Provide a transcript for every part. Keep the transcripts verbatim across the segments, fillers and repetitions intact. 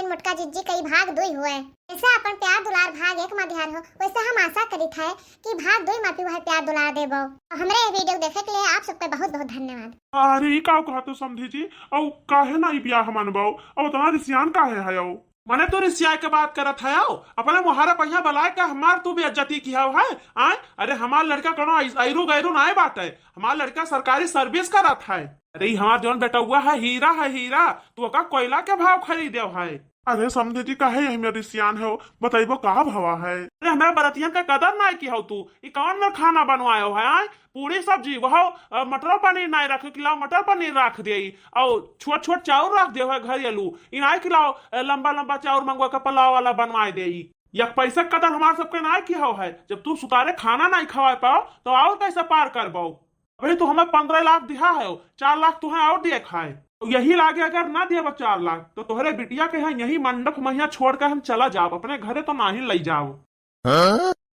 मोटका जिज्जी कई भाग दुई हुए। जैसे अपन प्यार दुलार भाग एक मा दिहार हो, वैसे हम आशा करित है कि भाग दुई मा भी वह प्यार दुलार देबो। और हमरे ये video देखे के लिए आप सबके बहुत बहुत धन्यवाद। अरे, ई का कहत हो समधी जी? औ काहे ना ई बियाह मनबो? औ उतना रिसियान काहे है औ? मने तो रिसिया के बात करत है औ? अपने मोहारे पहिया बलाए के हमार तू बेइज्जती किया है? आय? अरे, हमार लड़का कोनो ऐस-, ऐरू गैरू नाय बाटे। हमार लड़का सरकारी service करत है। अरे, ई हमार जौन बेटउआ है, हीरा है, हीरा। तू ओका कोयला के भाव खरीदे है। अरे समधी जी, काहे यही में रिसियान है हो? बतइबो का भवा है? अरे, हमरा बरतियन का कदर नाय की हो तू। ई कौन में खाना बनवायो है, आय? पूरी सब्जी, वह, अ, मटर पनीर नाय रखे, किलाओ मटर पनीर रख देई। और छोट छोट चाउर रख दे है घरेलू। ई नाय किलाओ, अ, लंबा लंबा चाउर मंगवा के पुलाव वाला बनवाए देई। यक पैसा कदर हमार सबके नाय की हो है। जब तू सुतारे खाना नाय खवाए पाओ, तो और कैसे पार करबो? अबे तू हमें पन्द्रह लाख दिहा है, चार लाख तुहे और दिए खाए। तो यही लागे अगर ना दिए बा चार लाख, तो तोहरे बिटिया के यहाँ यही मंडप महिया छोड़ के हम चला जाब, अपने घरे तो नाही लई जाओ।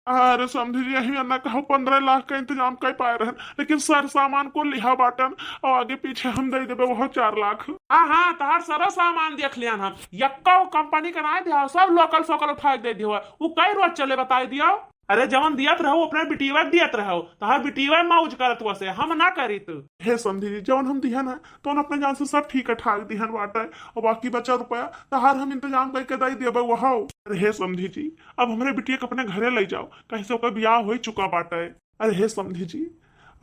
अरे समधी जी, यही ना कहो, पन्द्रह लाख का इंतजाम कर पाए रहन, लेकिन सर सामान को लिहा बाटन और आगे पीछे हम दे देबे वह चार लाख। हाँ, हाँ, तहार सारा सामान देख लिया हम, यक्का वो कंपनी का ना दिया, सब लोकल सोकल उठा के दे दिया। वो कई रोज चले बताई दिया। अरे जवन दियत रहो, अपने बिटिया के दियत रहो, तहार बिटिया मौज करत वसे, हम ना करित। हे समधी जी, जवन हम दिहन है, तवन अपने जान से सब ठीक ठाक दिहन बाटे, और बाकी बचा रुपया तहार हम इंतजाम करके दे देबे वहो। अरे हे समधी जी, अब हमरे बिटिया के अपने घरे ले जाओ, कहीं से ओकर बियाह हो चुका बाटे। अरे हे समधी जी,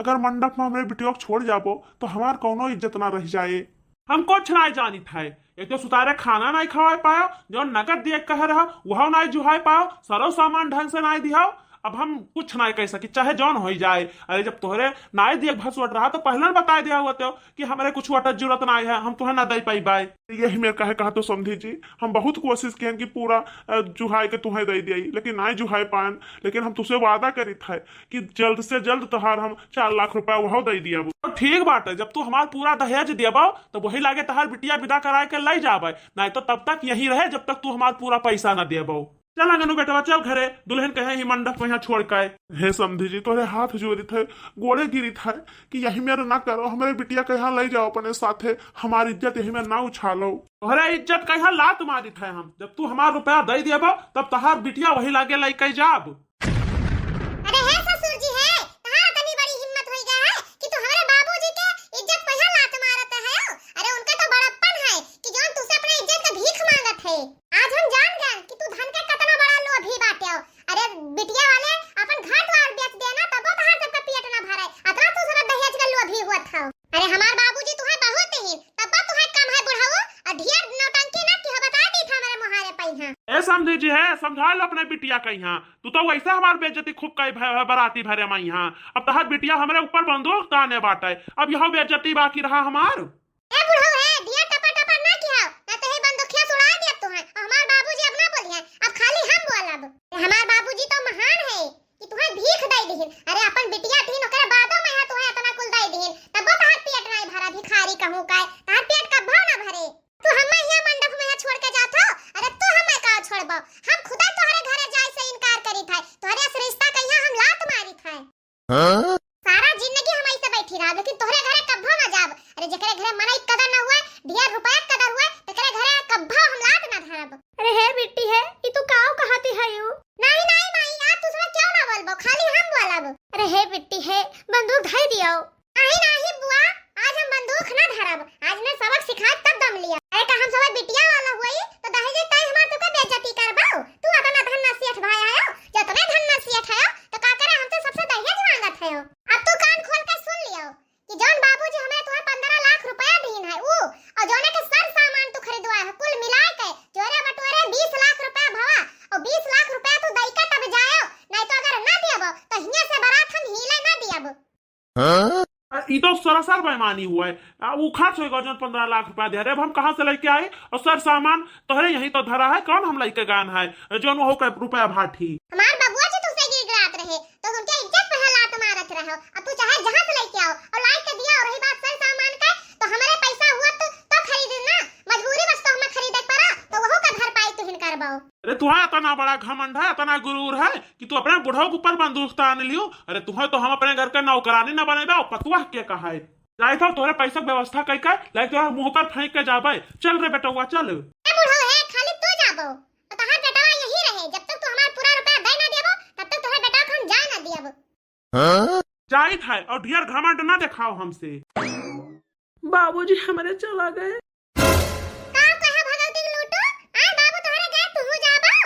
अगर मंडप में हमरे बिटिया के छोड़ जाबो, तो हमार कौनो इज्जत ना रह जाए। हम कुछ नाय जानित है। एक तो सुतारे खाना नाय खवाए पायो, जो नगद दिए कहे रहा, वह नाय जुहाए पायो, सरो सामान ढंग से नाय दिहाओ। अब हम कुछ नाय कह सकी, चाहे जौन होई जाए। अरे, जब तोहरे नाय दिए भसवट रहा, तो पहले न बताए दिया हुआ तो कि हमरे कुछ वटत जरूरत नाय है, हम तुहे ना दे पाई बाय। यही मेरे कहे कहा तो समधी जी, हम बहुत कोशिश किहन कि पूरा, अ, जुहाए के तुहे दे दिए, लेकिन नाय जुहाए पान। लेकिन हम तुसे वादा करित है कि जल्द से जल्द तोहार हम चार लाख रुपया वहो दे दिया। तो ठीक बाटे, जब तू हमार पूरा दहेज देबो, तो वही लागे तोहार बिटिया विदा कराए के ले जाबे, नहीं तो तब तक यही रहे, जब तक तू हमार पूरा पैसा ना देबो। चल अंगनू बेटवा, चल घरे, दुल्हन कहे ही मंडप में यहाँ छोड़ के। हे समधी जी, तोहरे हाथ जोड़ित है, गोड़े गिरित है कि यही मेरे ना करो, हमरे बिटिया के यहाँ ले जाओ अपने साथे, हमार इज्जत यही में ना उछालो। तोहरे इज्जत के यहाँ लात मारित है हम, जब तू हमार रुपया दे देबो, तब तोहार बिटिया वही लागे लेके जाब। अरे हे ससुर जी हे, तहार इतनी बड़ी हिम्मत होई गया है कि तू हमारे बाबूजी के इज्जत पे यहाँ लात मारत है हो? अरे उनका तो बड़प्पन है कि जौन तुसे अपने इज्जत के भीख मांगत है। आज हम जान गए कि तू धन के कितना बड़ा लोभी बाटे हो। अरे बिटिया वाले अपन घर द्वार बेच देना तबो तहार सबका पेट ना भरे, अतना तू सब दहेज के लोभी हुआ था। अरे हमार बाबूजी तुहे बहुत ही तब तुहे कम है बुढ़ाऊ, और ढेर नौटंकी ना की हो, बता दी था हमारे मुहारे पे यहाँ। ए समधी जी हे, समझा लो अपने बिटिया के यहाँ। तू तो वैसे हमार बेइज्जती खूब कई भय है बराती भरे में यहाँ। अब तहार बिटिया हमरे ऊपर बंदूक ताने बाटे, अब यह बेइज्जती बाकी रहा हमार। ए बुढ़ऊ हे, दिया टपा टपा ना किया, ना तो हे बंदूकिया सुड़ाए दिया तू है। अब हमार बाबूजी अब ना बोलिए, अब खाली हम बोलब। ए, हमार बाबूजी तो महान है कि तुहे भीख दे दिहिन। अरे अपन बिटिया थीन, ओकरे बादो में है तुहे इतना कुल दे दिहिन, तबो तहार पेट नहीं भरा, भिखारी कहूँ का, तहार पेट कब्बो ना भरे। तू हम्मे हियाँ मंडप में छोड़ के जात हो? अरे तू हम्मे का छोड़बो? हम खुदे तोहरे घरे जाए से इनकार करित है। तोहरे अस रिश्ता के यहाँ हम लात मारित है। हाँ? सारा जिंदगी हम ऐसे बैठी रहब, लेकिन तोहरे घरे कब्बो ना जाब। अरे जेकरे घरे मनई के कदर ना हुए, ढेर रुपया के कदर हुए, तेकरे घरे कब्बो हम लात ना धरब। अरे हे बिट्टी हे, ई तू काऊ कहती है यू? नहीं, नहीं माई, आज तू सब क्यों ना बोलबो, खाली हम बोलब। अरे हे बिट्टी हे, बंदूक धर दियो। नाही, नाही बुआ, आज हम बंदूक ना धरब, आज मैं सबक सिखाए तब दम लिया। अरे का हम सब बिटिया वाला हुई तो दहेज ताई हमार तुका बेइज्जती करबाओ? तू अतना धन नसीहत भाई आयो, जतने धन नसीहत है तो का करे हमसे सबसे दहेज मांगत है। अब तू कान खोल के सुन लियो कि जौन बाबूजी हमें तुम्हें पन्द्रह लाख रुपया दीन है ऊ, और जौने के सर सामान तू खरीदवाए है कुल मिलाए के जोरे बटोरे बीस लाख रुपया भवा, और बीस लाख रुपया तू दई के तब जायो, नहीं तो अगर ना दियबो तो हियां से बारात हम हिले ना दियब। हाँ? आ, ई तो सरासर बेईमानी हुआ है। आ, ऊ खर्च होएगा जौन पन्द्रह लाख रुपया दे रहे, अब हम कहाँ से लेके आए? और सर सामान तोहरे यहीं तो धरा है, कौन हम लेके गान है, जौन वो का रुपया भाठी। हमार बबुआ जी तुझसे गिड़गिड़ात रहे, तो उनके इज्जत पे लात मारत रहो। अब तू चाहे जहाँ से लेके आओ और लाइट के दिया और रही बात सर सामान का, तो हमारे पैसा हुआ तो, तो खरीद ना, मजबूरी बस तो हमें खरीदे पड़ा, तो वहू का भरपाई तुहिन करबाओ। अरे तुहा इतना बड़ा घमंड है, इतना गुरूर है कि तू अपने बुढ़ऊ के ऊपर बंदूक तान लियो। अरे तुहे तो हम अपने घर के नौकरानी न बनेबे, पतुआ के कहा है। जाइत हो तोरे पैसा के व्यवस्था कई के, लाई तोरा मुंह पर फेंक के जाबे। चल रे बेटौआ, चल। ए बुढ़ऊ है, खाली तो तोहार बेटवा यही रहे, जब तक तू हमार पूरा रुपया दे ना देबो, तब तक तोहरे बेटवा के हम जाए ना दियब। हाँ? जाइत है, और ढेर घमंड ना देखाओ हमसे। बाबूजी हमरे चला गए। का कहा भगवती के लूटू? आज बाबू तोहरे गए, तू जाबो?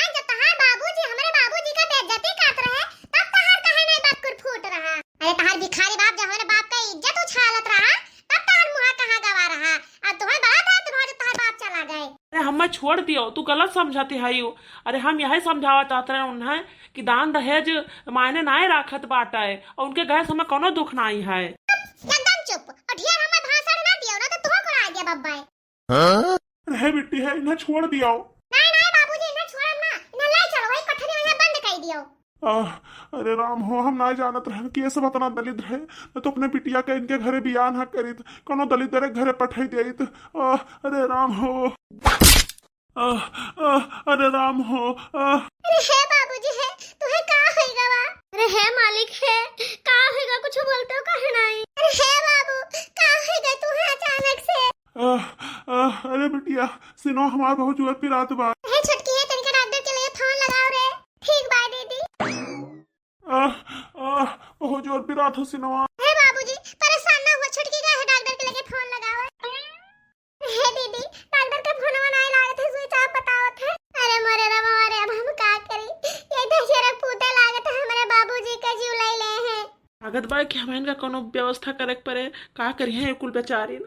आज जब तोहार बाबूजी हमरे बाबूजी का बेइज्जती करत रहे, तब तोहार काहे नहीं बक्कुर फूट रहा? अरे तोहार भिखारी बाप जब हमरे बाप का इज्जत उछालत रहा, तब तोहार मुँह कहाँ गवा रहा? अब तोहरे बड़ा दर्द भा जो तोहार बाप चला गए। अरे हमें छोड़ दियो, तू गलत समझती है यू। अरे हम यही समझावा चाहत रहे उन्हें कि दान दहेज मायने नाय राखत बाटे और उनके गए से हमें कोनो दुख नाई है। एकदम चुप, और ढेर हमें भाषण ना दियो, ना तो तुहो को आ गया बब्बा है। हाँ? अरे हे बिट्टी है, इन्हें छोड़ दियो। नहीं, नहीं बाबूजी, इन्हें छोड़म ना, इन्हें ले चलो, वही कोठरी में बंद कर दियो। आह, अरे राम हो, हम ना जानत रहन कि ये सब इतना दलिद्र है, न तो अपने बिटिया के इनके घरे बियाह ना करित, कोनो दलिद्र के घरे पठाई देइत। आह, अरे राम हो। आह, आह, अरे राम हो, आह। अरे हे बाबूजी हे, तुहे का होई गवा? अरे हे मालिक हे, का होई गा? कुछ बोलते हो काहे नहीं? अरे हे बाबू, का होई गा तुहे अचानक से? आह, आह, अरे बिटिया, सिनो हमार बहुत जोर पिरात बा। हे छोटकी हे, तनिका डॉक्टर के लिए फोन लगाओ रे। ठीक बा दीदी। आह, आह, बहुत जोर पिरात हो सिनवा। हे बाबूजी, परेशान ना हुआ, छोटकी का है, डॉक्टर के लगे फोन लगाओ। हे दीदी, डॉक्टर का फोनवा नहीं लागत है, स्विच ऑफ बतावत है। अरे मोरे रामा रे, अब हम का करी? ये दशहरा पूते लागत है, हमारे बाबूजी का जीव ले ले हैं। लागत बा कि हम इनका कोनो व्यवस्था करे के पड़े, का करी है ये कुल बेचारी न।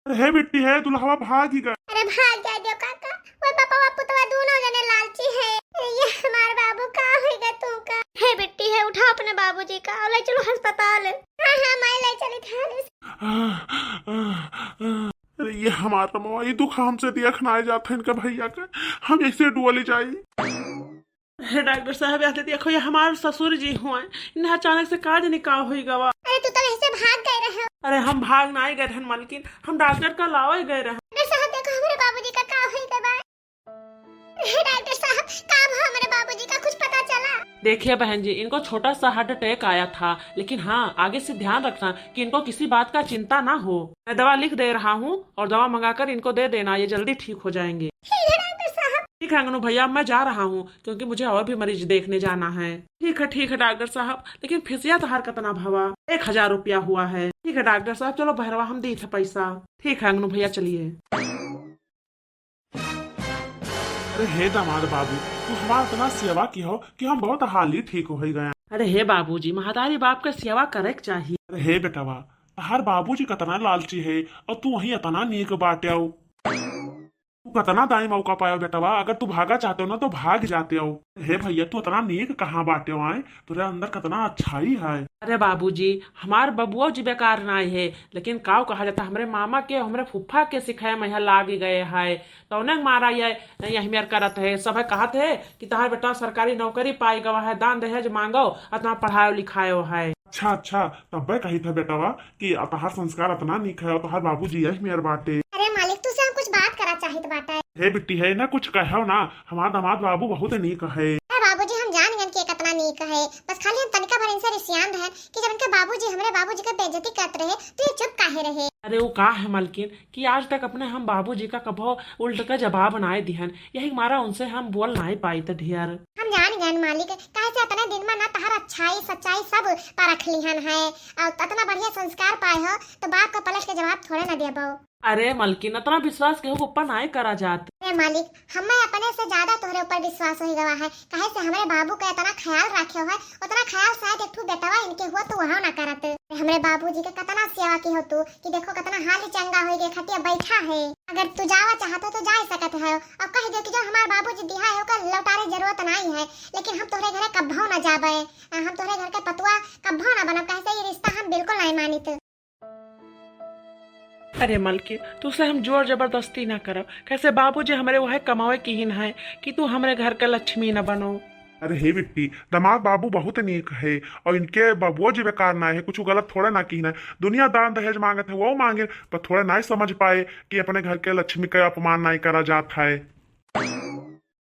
अरे हे बिट्टी, हे दुल्हवा भाग ही गए। अरे भाग जाए दियो काका, वो पापा पुतवा दोनों जने लालची है। ये हमार बाबू का होई गा तू का? हे बिट्टी है, उठा अपने बाबूजी का और ले चलो अस्पताल। हाँ, हाँ, मैं ले चली थाने से। आह, आह, आह। अरे ये हमार रमवा, ये दुख हमसे दिया खनाए जात है इनका भैया का, हम ऐसे डुअली जाई। हे डॉक्टर साहब, यहाँ देखो, ये हमार ससुर जी हुए, इन्हें अचानक से का जाने का होई गवा। अरे तू तो वैसे भाग गए रहे। अरे हम भाग नाई गए रहन मलकिन, हम डॉक्टर का लावे गए रहन। डॉक्टर साहब देखो, हमारे बाबूजी का का होई गवा। हे डॉक्टर साहब, का भा हमारे बाबूजी का कुछ पता चला? देखिए बहन जी, इनको छोटा सा हार्ट अटैक आया था, लेकिन हाँ, आगे से ध्यान रखना कि इनको किसी बात का चिंता ना हो। मैं दवा लिख दे रहा हूँ और दवा मंगाकर इनको दे देना, ये जल्दी ठीक हो जाएंगे। ठीक है डॉक्टर साहब। ठीक है अंगनू भैया, मैं जा रहा हूँ क्योंकि मुझे और भी मरीज देखने जाना है। ठीक है, ठीक है डॉक्टर साहब, लेकिन फीसिया तोहार कितना भवा? एक हजार रुपया हुआ है। ठीक है डॉक्टर साहब, चलो बहरवा हम दीत है पैसा। ठीक है अंगनू भैया, चलिए। अरे हे दामाद बाबू, तू हमार इतना सेवा किहो कि हम बहुत हाली ठीक होइ गया। अरे हे बाबूजी, महतारी बाप के सेवा करे के चाही। अरे हे बेटवा, तहार बाबूजी कितना लालची है और तू वहीं इतना नीक बाट्यो। तू कितना दाई मौका पायो बेटवा, अगर तू भागा चाहते हो ना तो भाग जाते हो। हे भैया, तू इतना नीक कहाँ बाट्यो आए, तोरे अंदर कितना अच्छाई है। अरे बाबूजी, हमार बबुआ जी बेकार नाई है, लेकिन काव कहा जाता, हमरे मामा के, हमरे फूफा के सिखाए में यहाँ लाग गए है, तो उन्हें मारा ये यही मेर करत है। सब कहत है कि तहार बेटा सरकारी नौकरी पाई गवा है, दान दहेज मांगो, इतना पढ़ायो लिखायो है। अच्छा, अच्छा, तब्बे कही था बेटवा कि तहार संस्कार इतना नीक है और तहार बाबूजी यही मेर बाटे। अरे मालिक, तुसे हम कुछ बात करा चाहित बाटे। हे बिट्टी है ना, कुछ कहो ना, हमार दामाद बाबू बहुत नीक है। अरे बाबूजी, हम जान गन कि ये कितना नीक है, बस खाली हम तनिका भर इनसे रिसियान रहन कि जब इनके बाबूजी हमरे बाबूजी के बेइज्जती करत रहे तो ये चुप काहे रहे? अरे वो का है मलकिन कि आज तक अपने हम बाबूजी का कभो उल्ट का जवाब नाय दिहन, यही मारा उनसे हम बोल नाय पाइत ढेर। हम जान गन मालिक, काहे से इतने दिन में ना तहार अच्छाई सच्चाई सब परख लिहन है, और इतना बढ़िया संस्कार पाए हो तो बाप का पलट के जवाब थोड़े ना देबो। अरे मलकिन, इतना विश्वास केहू के ऊपर नाय करा जात। अरे मालिक, हमें अपने से ज्यादा तोहरे ऊपर विश्वास हो गवा है, काहे से हमरे बाबू का इतना ख्याल रखे हो है, उतना ख्याल शायद एक ठू बेटवा इनके हुआ तो वहाँ ना करत। हमरे बाबूजी के कितना सेवा की हो तू कि देखो कितना हाली चंगा हो गए, खटिया बैठा है। अगर तू जावा चाहत हो तो जा सकत है, और कह दो कि जो हमार बाबूजी दिहा है ओकर लौटारे जरूरत नहीं है, लेकिन हम तोहरे घरे कब्बो ना जाबे, हम तोहरे घर के पतुआ कब्बो ना बनब, कैसे ये रिश्ता हम बिल्कुल नहीं मानित। अरे मलकिन, तुसे हम जोर जबरदस्ती ना करब, कैसे बाबूजी हमरे वह कमावे किहिन है कि तू हमरे घर के लक्ष्मी न बनो। अरे हे बिट्टी, दामाद बाबू बहुत नीक है और इनके बबुआ जी बेकार ना है, कुछ गलत थोड़ा ना किहिन है। दुनिया दान दहेज मांगत है, वो मांगे, पर थोड़ा ना समझ पाए कि अपने घर के लक्ष्मी का अपमान ना करा जात है।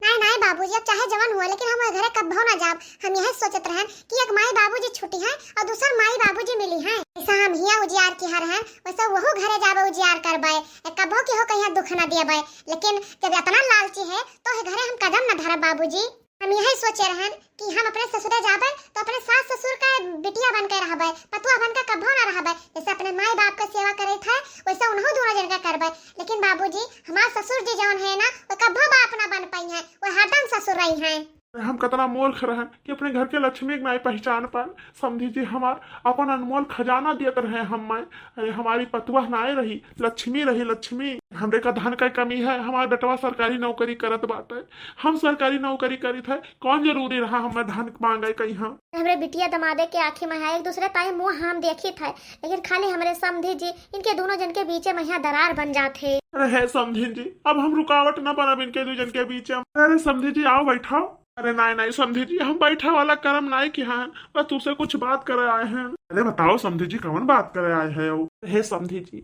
नहीं, नहीं बाबूजी, अब चाहे जवन हुआ, लेकिन हम ओए घरे कब कभो ना जाब। हम यह सोचत रहन कि एक माई बाबूजी छुट्टी हैं और दूसर माई बाबूजी मिली हैं। जैसा हम हिया उजियार किहा रहन, वैसा वहू घरे जाबे उजियार करबे। ए, कभो केहू कहिया दुख ना देबे। लेकिन जब इतना लालची है, तो हे घरे हम कदम ना धरब बाबूजी। हम यही सोचे रहन कि हम अपने ससुरे जाबे, तो अपने सास ससुर का बिटिया बन के रहबे, पतुआ बन के कभो ना रहबे। जैसे अपने माई बाप के सेवा करे थे, वैसे उन्हों दोनों जन का करबे। लेकिन बाबूजी, हमार ससुर जी जौन है ना, वो कभो बाप ना बन पाई हैं, वो हरदम ससुर रही हैं। अरे, हम कतना मूर्ख रहन कि अपने घर के लक्ष्मी के नाई पहचान पान। समधी जी हमार अपन अनमोल खजाना दियत रहे हम्मे। अरे, हमारी पतुआ नाई रही, लक्ष्मी रही, लक्ष्मी। हमरे का धन का कमी है, हमार बेटवा सरकारी नौकरी करत बाटे, हम सरकारी नौकरी करित है, कौन जरूरी रहा हमें धन मांगे कहीं? हमरे बिटिया दमादे के आँखी में है, एक दूसरे ताई मुँह हम देखित है, लेकिन खाली हमरे समधी जी इनके दोनों जन के बीचे में यहाँ दरार बन जात है। अरे हे समधी जी, अब हम रुकावट ना बनब इनके दू जन के बीच में। अरे समधी जी, आओ बैठाओ। अरे नाई नाई समधी जी, हम बैठे वाला करम नाई किहा, बस तुझसे कुछ बात करे आए हैं। अरे बताओ समधी जी, कौन बात करे आए हैं? हे समधी जी,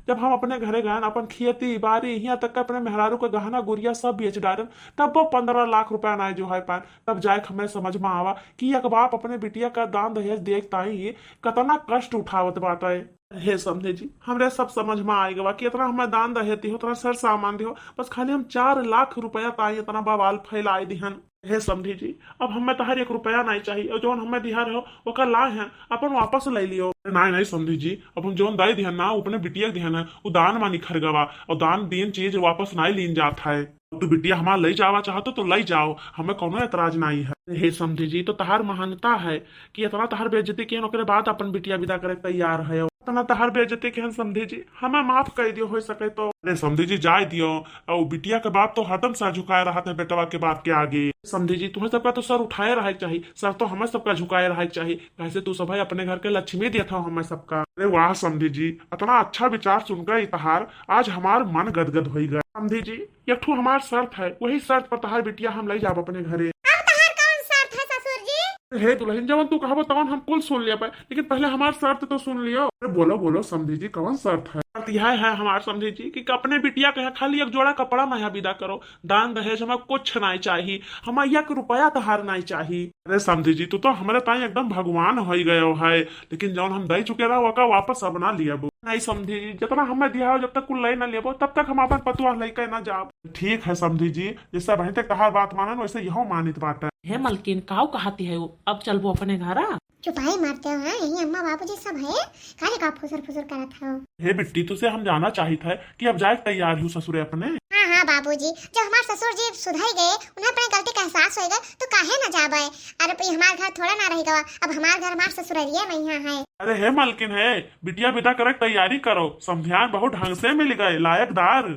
जब हम अपने घरे गए, अपन खेती बारी, यहाँ तक अपने मेहरारू के गहना गुरिया सब बेच डारन, तब वो पन्द्रह लाख रुपया नाई जो है पान। तब जाए हमें समझ में आवा कि एक बाप अपने बिटिया का दान दहेज देख ताई कतना कष्ट उठावत बाटे। हे समधी जी, हमरे सब समझ में आए गवा कि इतना हमें दान दहेज दिहो, इतना सर सामान दिहो, बस खाली हम चार लाख रुपया ताई इतना बवाल फैलाए दिहन। हे समधी जी, अब हमें तहार एक रुपया नाई चाहिए, और जौन हमें दिहा रहो, ओकर लाए हैं, अपन वापस ले लियो। नाई, नाई समधी जी, अब हम जौन दाई दिहन ना, उ अपने बिटिया के दिहन है, उ दान मानी खरगवा, और दान दीन चीज वापस नाई लीन जात है। तू बिटिया हमार ले जावा चाहतो तो ले जाओ, हमें कोनो एतराज नाई है। हे समधी जी, तो तहार महानता है कि इतना तहार बेइज्जती किहन, ओकरे बाद अपन बिटिया विदा करे के तैयार है। इतना तहार बेइज्जती किहन समधी जी, हमें माफ कर दियो हो सके तो। अरे समधी जी, जाए दियो, और बिटिया के बाप तो हरदम सर झुकाए रहत है बेटवा के बाप के आगे। समधी जी, तुम्हें सबका तो सर उठाए रहे के चाही, सर तो हमें सबका झुकाए रहे के चाही, कैसे तू सब है अपने घर के लक्ष्मी देत हो हमें सबका। अरे वाह समधी जी, इतना अच्छा विचार सुनकर ई तहार आज हमार मन गदगद होई गए। समधी जी, एक ठो हमार शर्त है, वही शर्त पर तहार बिटिया हम ले जाब अपने घरे। अब तहार कौन शर्त है ससुर जी? हे दुल्हन, जवन तू कहबो तवन हम कुल सुन लेबे, लेकिन पहले हमार शर्त तो सुन लियो। अरे बोलो बोलो समधी जी, कौन शर्त है? शर्त यह है हमार समधी जी कि अपने बिटिया के यहाँ खाली एक जोड़ा कपड़ा में यहाँ विदा करो, दान दहेज हमें कुछ नहीं चाहिए, हमें एक रुपया तहार नहीं चाहिए। अरे समधी जी, तू तो हमरे ताई एकदम भगवान होई गयो है, लेकिन जौन हम दे चुके रहो ओका वापस अब ना लियबो। नहीं समधी जी, जितना हमें दिया हो, जब तक कुल ले ना लेबो तब तक हम अपन पतुआ लेके ना जाब। ठीक है समधी जी, जैसे वहीं तक तहार बात मानन वैसे यहो मानित बाटे। हे मलकिन, काऊ कहती है वो, अब चलबो अपने घरा? चुपाई मारते हो, हाँ? यही अम्मा बाबूजी सब है, काहे का फुसुर फुसुर करत हो? हे बिट्टी, तुझसे हम जानना चाहित है कि अब जाए के तैयार हूँ ससुरे अपने? हाँ, हाँ बाबूजी, जब हमार ससुर जी सुधर गए, उन्हें अपने गलती का एहसास होएगा, तो काहे ना जाबे? अरे, ये हमार घर थोड़ा ना रह गवा, अब हमार घर हमार ससुररिये में यहाँ है। अरे हे मलकिन है, बिटिया विदा करे के तैयारी करो, समधियान बहुत ढंग से मिल गए, लायकदार।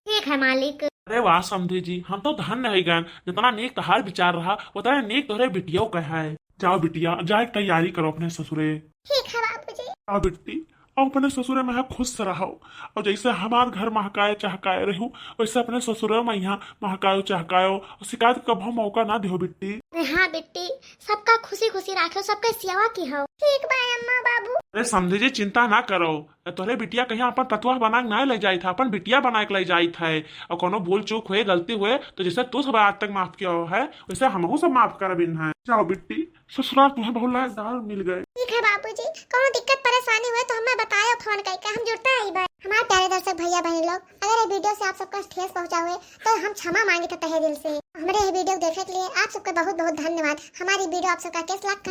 ठीक है मालिक। अरे वाह समधी जी, हम तो धन्य है गन, जितना नीक तहार विचार रहा, उतना नीक तोहरे बिटियो का है। जाओ बिटिया, जाए के तैयारी करो अपने ससुरे। ठीक है बाबूजी। जाओ बिट्टी, अब अपने ससुरे में खुश रहो, और जैसे हमार घर महकाए चहकाए रहू, वैसे अपने ससुरे में यहाँ महकायो चहकायो, और शिकायत के कभो मौका ना दिहो बिट्टी। अरे हाँ बिट्टी, सबका खुशी खुशी राखो, सबका सेवा किहो। ठीक बा अम्मा बाबू। अरे समधी जी, चिंता ना करो, तोहरे बिटिया कहीं अपन पतुआ बना के ना ले जाई था, अपन बिटिया बना के ले जाई था। और कोनो भूल चूक हुए, गलती हुए, तो जैसे तू सब आज तक माफ किया हो है, वैसे हमहू सब माफ कर बिन है। जाओ बिट्टी, ससुराल तुम्हें बहुत लायकदार मिल गए। ठीक है बाबूजी, कोनो दिक्कत परेशानी हुए तो हमें बतायो फोन करके, हम जुड़ते आई बा। हमारे प्यारे दर्शक भैया बहन लोग, अगर ये वीडियो से आप सबका ठेस पहुंचा हुए तो हम क्षमा मांगे थे तहे दिल से। हमारे ये वीडियो देखने के लिए आप सबका बहुत बहुत धन्यवाद। हमारी वीडियो आप सबका कैस लाग